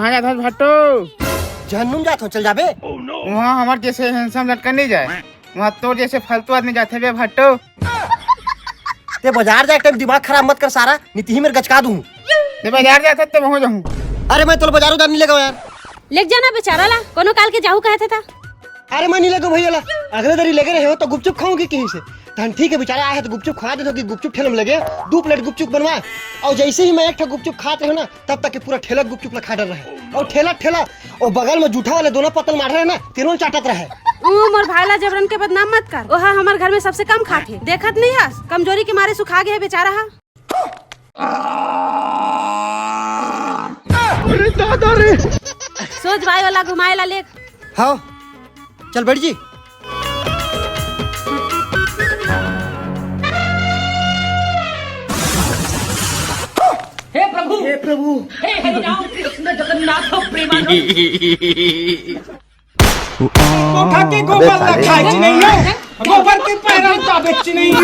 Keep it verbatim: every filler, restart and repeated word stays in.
कहाँ जात हस भट्टो? जहन्नुम जात हो, चल जाबे। वहाँ हमर जैसे हैंडसम लड़का नहीं जाए, वहाँ तोर जैसे फालतू आदमी जाथे बे भट्टो। ते बाजार जा, एक टाइम दिमाग खराब मत कर सारा, नितिही मेर गचका दूँ। ते बाजार जात हस ते वहाँ जाऊँ। अरे मैं तोला बाजारो जाने लेगा यार। लेग जाना बेचारा ला, कोनो काल के जाहू कहे थे ता। अरे मैं नहीं लेगो भैया ला, अगले दरी लेगे रहे हो तो गुपचुप खाऊंगी कहीं से। तहन ठीक है, बेचारा आए है तो गुपचुप खवा दे दो कि गुपचुप ठेला में लगे, दो प्लेट गुपचुप बनवा। और जैसे ही मैं एक ठो गुपचुप खात रहे ना, तब तक के पूरा ठेला गुपचुप ला खा डर रहे। और ठेला ठेला, वो बगल में जूठा वाले दोनों पतल मार रहे ना, तीनों चाटत रहे। ऊ मोर भाई ला जबरन के बदनाम मत कर, ओहा हमर घर में सबसे कम खाथे। देखत नहीं हस, कमजोरी के मारे सुखा गया है बेचारा हा। अरे दादा रे। सोच भाई वाला घुमाए ला लेग। हाँ, चल बैठ जी। हे प्रभु, हे प्रभु। हे हरि राम कृष्ण जगन्नाथ प्रेमानंद। कोठा के गोबर ला खाए च नहीं हो, गोबर के पैरा ला दाबे च नहीं हो।